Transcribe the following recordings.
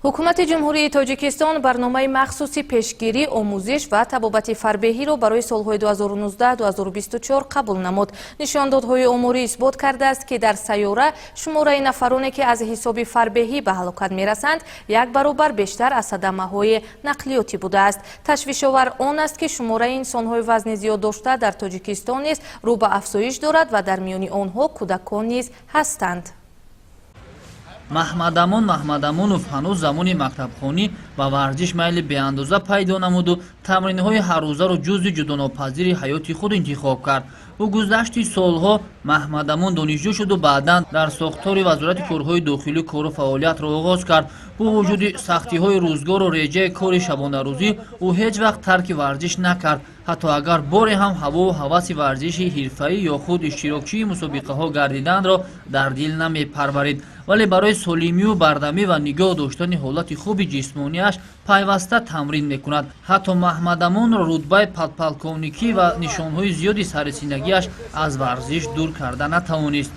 Ҳукумати Ҷумҳурии Тоҷикистон барномаи махсуси пешгирӣ, омӯзиш ва табобати фарбеҳиро барои солҳои 2019-2024 қабул намуд. Нишондодҳои оморӣ исбот кардааст, ки дар сайёра шумораи нафароне, ки аз ҳисоби фарбеҳӣ ба ҳалокат мерасанд, як баробар бештар аз садамаҳои нақлиётӣ будааст. Ташвишовар он аст, ки шумораи инсонҳои вазни зиёд дошта дар Тоҷикистон низ рӯ ба афзоиш дорад ва дар миёни онҳо кӯдакон низ ҳастанд. Маҳмадамон Маҳмадамонов ҳанӯз замони мактабхонӣ ба варзиш майли беандоза пайдо намуду тамринҳои ҳаррӯзаро ҷузъи ҷудонопазири ҳаёти худ интихоб кард. Бо гузашти солҳо Маҳмадамон донишҷӯ шуду баъдан дар сохтори Вазорати корҳои дохилӣ кору фаъолиятро оғоз кард. Бо вуҷуди сахтиҳои рӯзгору реҷаи кори шабонарӯзӣ, ӯ ҳеҷ вақт тарки варзиш накард, ҳатто агар боре ҳам ҳавову ҳаваси варзиши ҳирфаӣ ё худ иштирокчии мусобиқаҳо гардиданро дар дил намепарварид, вале барои солимию бардамӣ ва нигоҳ доштани ҳолати хуби ҷисмонияш пайваста тамрин мекунад. Ҳатто Маҳмадамонро рутбаи подполковникӣ ва нишонҳои зиёди сарресинагиаш аз варзиш дур карда натавонист.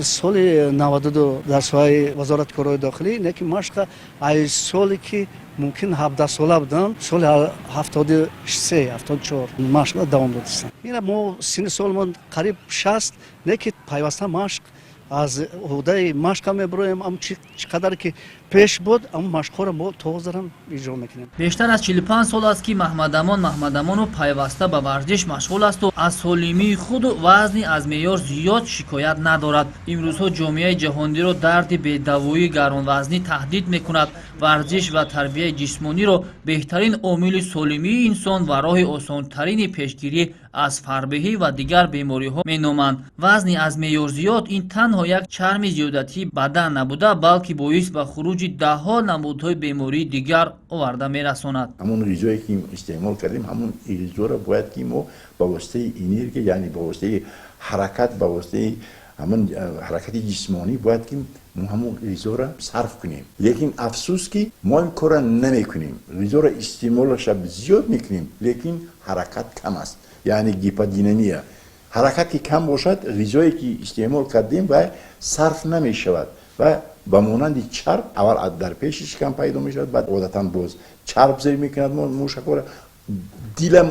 Соли 92 дар соҳаи Вазорати корҳои дохилӣ, не ки машқа, ай соле ки мумкин 17сола будам, соли 73, 74 машқа давом додистам. Ина мо синни солмон қариб 60, не ки пайваста машқ, аз ӯҳдаи машқа мебироем. Ам чӣ қадар ки пеш буд, ам машқҳоро мо то ҳозирам иҷро мекунем. Бештар аз 45 сол аст, ки Маҳмадамон Маҳмадамонов пайваста ба варзиш машғул асту аз солимии худу вазни аз меъёр зиёд шикоят надорад. Имрӯзҳо ҷомеаи ҷаҳониро дарди бедавоии гаронвазнӣ таҳдид мекунад. Варзиш ва тарбияи ҷисмониро беҳтарин омили солимии инсон ва роҳи осонтарини пешгирӣ аз фарбеҳӣ ва дигар бемориҳо меноманд. Вазни аз меъёр зиёд ин танҳо як чарми зиёдатии бадан набуда, балки боис ба хуруҷи даҳҳо намудҳои бемории дигар оварда мерасонад. Ҳамон ғизое ки истеъмол кардем, ҳамон ғизоро бояд ки мо ба воситаи энергия, яъне ба воситаи ҳаракат, ба воситаи ҳамон ҳаракати ҷисмонӣ бояд ки мо ҳамон ғизоро сарф кунем. Лекин афсӯс, ки мо ин корро намекунем. Ғизоро истеъмолаша зиёд мекунем, лекин ҳаракат кам аст, яъне гиподинамия. Ҳаракат ки кам бошад, ғизое ки истеъмол кардем, ва сарф намешавад ва ба монанди чарб аввал дар пеши шикам пайдо мешавад, баъд одатан боз чарб зер мекунад мушакҳоро, дилам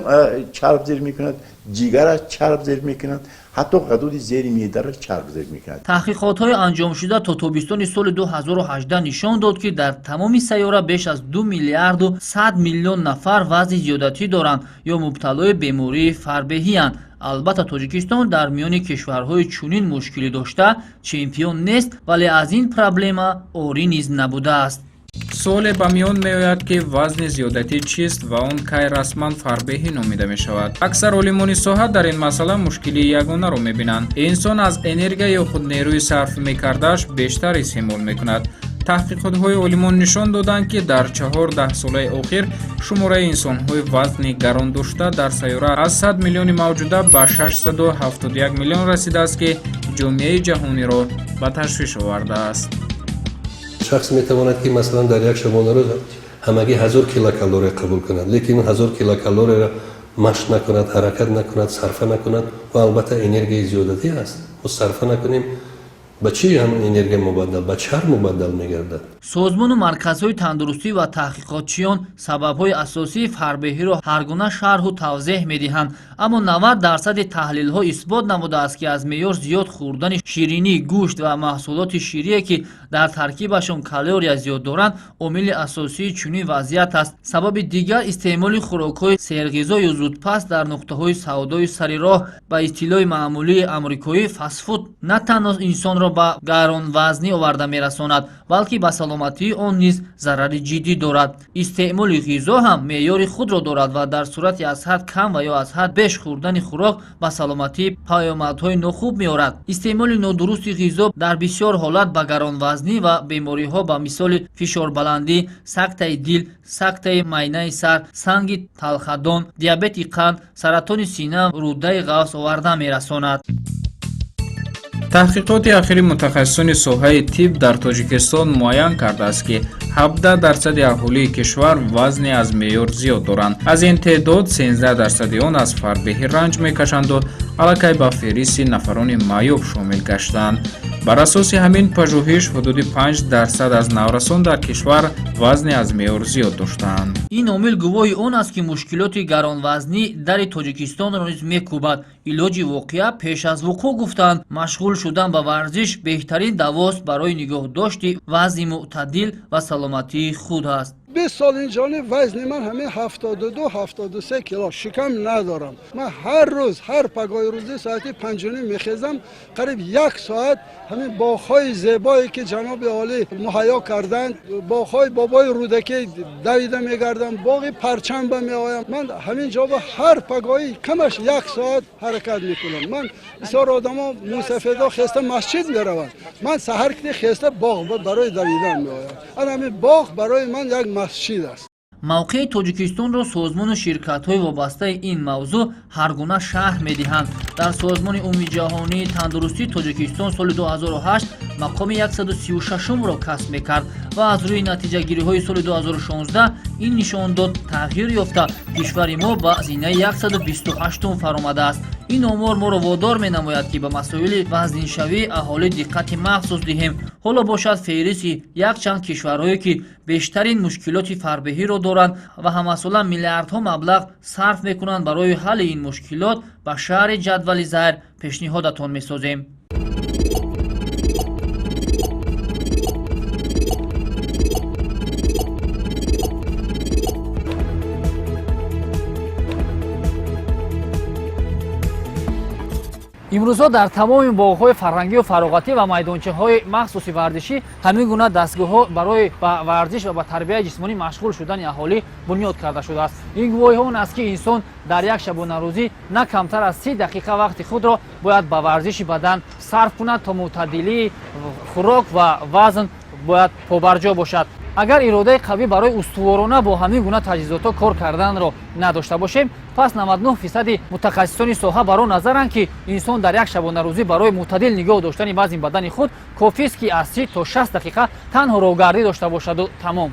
чарб зер мекунад, ҷигара чарб зер мекунад, ҳатто ғадуди зери меъдаро чарб зер мекунад. Таҳқиқотҳои анҷомшуда то тобистони соли 2018 нишон дод, ки дар тамоми сайёра беш аз 2 миллиарду 100 миллион нафар вазни зиёдатӣ доранд ё мубталои бемории фарбеҳиянд. Албатта, Тоҷикистон дар миёни кишварҳои чунин мушкилӣ дошта чемпион нест, вале аз ин проблема орӣ низ набудааст. Суоле ба миён меояд, ки вазни зиёдатӣ чист ва он кай расман фарбеҳӣ номида мешавад? Аксар олимони соҳа дар ин масъала мушкилии ягонаро мебинанд: инсон аз энергия ё худ нерӯи сарф мекардааш бештар истеъмол мекунад. Таҳқиқотҳои олимон нишон доданд, ки дар 4 даҳсолаи охир шумораи инсонҳои вазни гарон дошта дар сайёра аз 100 миллиони мавҷуда ба 671 миллион расидааст, ки ҷомеаи ҷаҳониро ба ташвиш овардааст. Шахс метавонад, ки масалан дар як шабонарӯз ҳамагӣ 1000 килокалория қабул кунад, лекин 1000 килокалорияро машқ накунад, ҳаракат накунад, сарфа накунад ва албатта энергияи зиёдатӣ аст. Мо сарфа накунем, ба чӣ ҳамин энергия мубаддал, ба чарб мубаддал мегардад. Созмону марказҳои тандурустӣ ва таҳқиқотчиён сабабҳои асосии фарбеҳиро ҳар гуна шарҳу тавзеҳ медиҳанд, аммо 90 дарсади таҳлилҳо исбот намудааст, ки аз меъёр зиёд хӯрдани ширинӣ, гӯшт ва маҳсулоти ширие, ки дар таркибашон калория зиёд доранд, омили асосии чунин вазъият аст. Сабаби дигар истеъмоли хӯрокҳои серғизо ё зудпаз дар нуқтаҳои савдои сари роҳ, ба истилоҳи маъмулии амрикоӣ фастфуд, на танҳо инсонро ба гаронвазнӣ оварда мерасонад, балки ба саломатии он низ зарари ҷиддӣ дорад. Истеъмоли ғизо ҳам меъёри худро дорад ва дар сурати аз ҳад кам ва ё аз ҳад беш хӯрдани хӯрок ба саломатӣ паёмадҳои нохуб меорад. Истеъмоли нодурусти ғизо дар бисёр ҳолат ба гаронвазнӣ ва бемориҳо ба мисоли фишорбаландӣ, сактаи дил, сактаи майнаи сар, санги талхадон, диабети қанд, саратони сина, рӯдаи ғафс оварда мерасонад. Таҳқиқоти ахири мутахассисони соҳаи тиб дар Тоҷикистон муайян кардааст, ки 17 дарсади аҳолии кишвар вазни аз меъёр зиёд доранд. Аз ин теъдод 13 дарсади он аз фарбеҳӣ ранҷ мекашанду аллакай ба феҳристи нафарони маъюб шомил гаштаанд. Бар асоси ҳамин пажӯҳиш, ҳудуди 5% аз наврасон дар кишвар вазни аз меъёр зиёд доштаанд. Ин омил гувоҳи он аст, ки мушкилоти гаронвазнӣ дари Тоҷикистонро низ мекӯбад. Илоҷи воқеа пеш аз вуқӯъ гуфтанд. Машғул шудан ба варзиш беҳтарин давост барои нигоҳдошти вазни мӯътадил ва саломатии худ аст. 20 сол инҷониб вазни ман ҳамин 72, 73 кило, шикам надорам. Ман ҳар рӯз, ҳар пагоҳи рӯзӣ соати 5:30 мехезам, қариб як соат ҳамин боғҳои зебое, ки ҷаноби олӣ муҳайё карданд, боғҳои бобои Рӯдакӣ давида мегардам, боғи Парчамба меоям. Ман ҳамин ҷо ба ҳар пагоҳӣ камаш як соат ҳаракат мекунам. Ман бисёр одамо, мусафедо, хеста масҷид мераванд, ман саҳар ки хеста боғ барои давидан меоям. Ана ҳамин боғ барои ман як масҷид аст. Мавқеи Тоҷикистонро созмону ширкатҳои вобастаи ин мавзӯъ ҳар гуна шарҳ медиҳанд. Дар Созмони умумиҷаҳонии тандурустӣ Тоҷикистон соли 2008 мақоми 136-умро касб мекард ва аз рӯи натиҷагириҳои соли 2016 ин нишондод тағйир ёфта, кишвари мо ба зинаи 128-ум фаромадааст. Ин омор моро водор менамояд, ки ба масоили вазниншавии аҳолӣ диққати махсус диҳем. Ҳоло бошад феҳристи якчанд кишварҳое, ки бештарин мушкилоти фарбеҳиро доранд ва ҳамасола миллиардҳо маблағ сарф мекунанд барои ҳалли ин мушкилот, ба шарҳи ҷадвали зайр пешниҳодатон месозем. Имрӯзҳо дар тамоми боғҳои фарҳангию фароғатӣ ва майдончаҳои махсуси варзишӣ ҳамин гуна дастгоҳҳо барои ба варзиш ва ба тарбияи ҷисмонӣ машғул шудани аҳолӣ бунёд карда шудааст. Ин гувоҳи он аст, ки инсон дар як шабонарӯзӣ на камтар аз 30 дақиқа вақти худро бояд ба варзиши бадан сарф кунад, то мӯътадилии хӯрок ва вазн бояд побарҷо бошад. Агар иродаи қавӣ барои устуворона бо ҳамин гуна таҷҳизотҳо кор карданро надошта бошем, пас 99 фисади мутахассисони соҳа бар он назаранд, ки инсон дар як шабонарӯзӣ барои мӯътадил нигоҳ доштани вазни бадани худ кофист, ки аз 30 то 60 дақиқа танҳо роҳгардӣ дошта бошаду тамом.